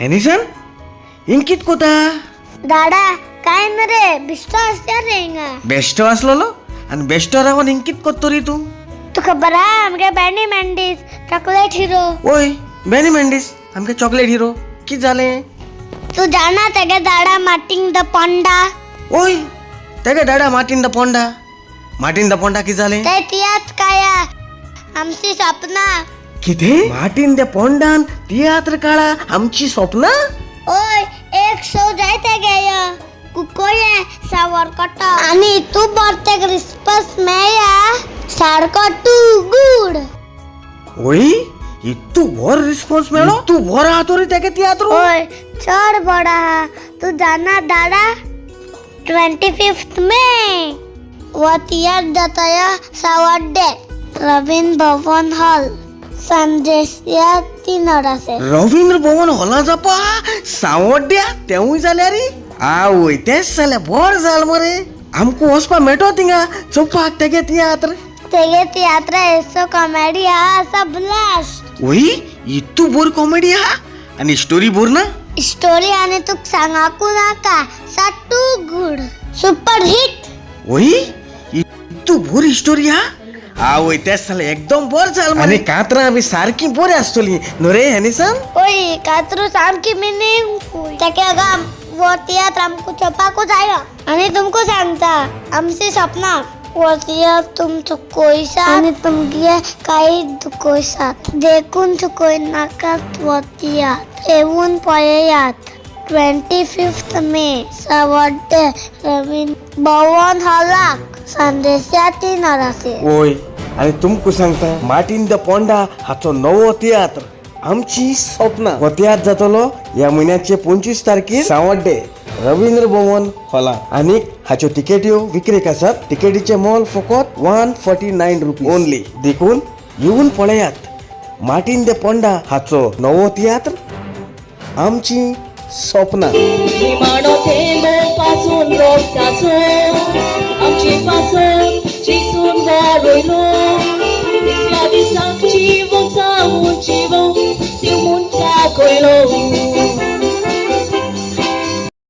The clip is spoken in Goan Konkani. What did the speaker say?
हेनिसन इंकीत कोता दाडा काय ना रे बिश्टो आसता रे हिंगा. बेश्टो आसलेलो आनी बेश्टो रावन इंकीत कोत्तो रे तूं. तू खबर हा आमगे बॅनी मेंडीस चॉकलेट हिरो. ओय बॅनी मेंडीस आमगे चॉकलेट हिरो कित जालें? तू जाणा तेगे दाडा मार्टीन the Ponda. ओय तेगे डाडा Martin the Ponda. Martin the Ponda कित जालें? ते तियात्र काया आमची सपना. कितें? मार्टीन the पोंडान तियात्र काळा आमची स्वप्नां? ओय एक शो जाय तेगे कुकोये सावरकटो आनी तूं बरो तेका रिस्पॉन्स मेळ्ळा सारको टू गूड. ओय इतू बरो रिस्पॉन्स मेळ्ळो? तूं बरो आहा तो रे तेगे तियात्र. ओय चड बरो आहा. तूं जाणा दाडा 25 मे हो तियात्र जाता सावड्डे रवींद्र भवन हॉल सांजेच्या 3 वरांचेर. रवींद्र भवन हॉला जापा सावड्ड्या तेवूय जाल्यार रे आवय तेंच जाल्यार बरें जालें मरे आमकां वचपा मेळटो थिंगा चोवपाक तेगे तियात्र. तेगे तियात्र एसो कॉमेडी आहा असा ब्लास्ट. ओय इतू बोर कॉमेडी आहा आनी स्टोरी बोर ना? स्टोरी आनी तुका सांगाकू नाका सा टू गूड सुपर हिट. ओय इतू बोरी स्टोरी आहा. आवय तेंच जालें एकदम बरें जालें आनी कातरां बी सारकी बरी आसतली न्हू रे हेनिसन? ओय कातरू सामकी मिनींगफूल. तेका लागून हो तियात्र आमकां चोवपाकू जायो आनी तुमकां सांगता आमची सपनां हो तियात्र तुम चुकोयसात आनी तुमगे कांय दुखोयसात देखून चुकोयनाकात हो तियात्र येवन पळयात 25 मे सावड्डे रवींद्र भवन हॉलाक सांजेच्या 3 वरांचेर. ओय आनी तुमकां सांगता मार्टीन the Ponda हाचो नवो तियात्र आमची स्वप्नां हो तियात्र जातलो ह्या म्हयन्याचे 25 तारखेर सावड्डे रवींद्र भवन हॉला आनी हाच्यो तिकेट्यो विक्रेक आसात. तिकेटीचें मोल फकत 149 रुपीज ओनली. देखून येवन पळयात मार्टीन the Ponda हाचो नवो तियात्र आमची स्वप्नां. निमाणो थेंबो पासून रोगटाचो.